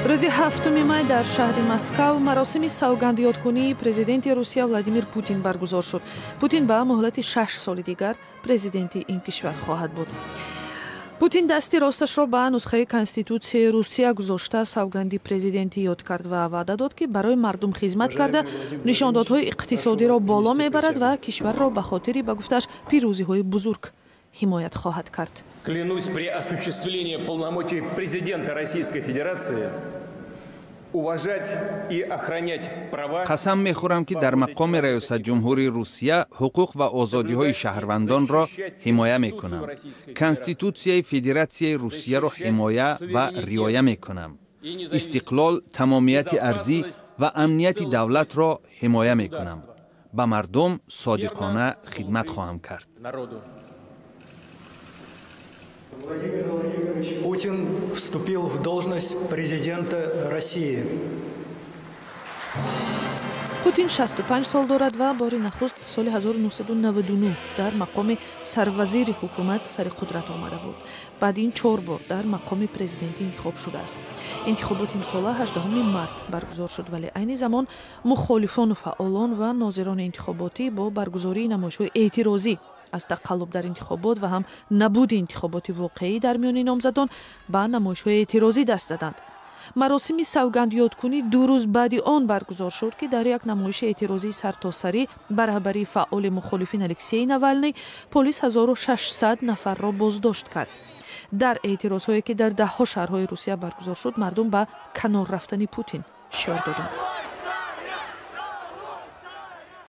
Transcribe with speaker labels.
Speaker 1: Рӯзи 7 май дар шаҳри Москав маросими савгандёдкунии президенти Русия Владимир Путин баргузор шуд. Путин ба муҳлати 6 соли дигар президенти ин кишвар хоҳад буд. Путин дасти росташро ба нусхаи Конститутсияи Русия гузошта, савганди президентӣ ёд кард ва ваъда дод, ки барои мардум хизмат карда, нишондодҳои иқтисодиро боло мебарад ва кишварро ба хотири, ба гуфтааш, пирӯзиҳои бузург ҳимоят хоҳад кард.
Speaker 2: Клянусь при осуществлении полномочий президента Российской Федерации уважать и охранять права.
Speaker 3: Қасам мехӯрам, ки дар мақоми раёсатҷумҳурии Русия ҳуқуқ ва озодиҳои шаҳрвандонро ҳимоя мекунам, Конститутсияи Федератсияи Русияро ҳимоя ва риоя мекунам, истиқлол, тамомияти арзӣ ва амнияти давлатро ҳимоя мекунам, ба мардум содиқона хидмат хоҳам кард.
Speaker 2: Народу.
Speaker 4: Владимир Владимирович Путин вступил в должность президента России.
Speaker 1: Путин 65 сол дорад ва бори нахуст соли 1999 дар мақоми сарвазири ҳукумат сари қудрат омада буд. Баъд ин чор бор дар мақоми президентӣ интихоб шудааст. Интихоботи имсола 18 март баргузор шуд, вале айни замон мухолифону фаъолон ва нозирони интихоботӣ бо баргузории намоишҳои эътирозӣ аз тақаллуб дар интихобот ва ҳам набуди интихоботи воқеӣ дар миёни номзадон ба намоишҳои эътирозӣ даст заданд. Маросими савгандёдкунӣ 2 рӯз баъди он баргузор шуд, ки дар як намоиши эътирозии сартосарӣ ба раҳбарии фаъоли мухолифин Алексей Навалный полис 1600 нафарро боздошт кард. Дар эътирозҳое, ки дар даҳҳо шаҳрҳои Русия баргузор шуд, мардум ба канор рафтани Путин шиор доданд.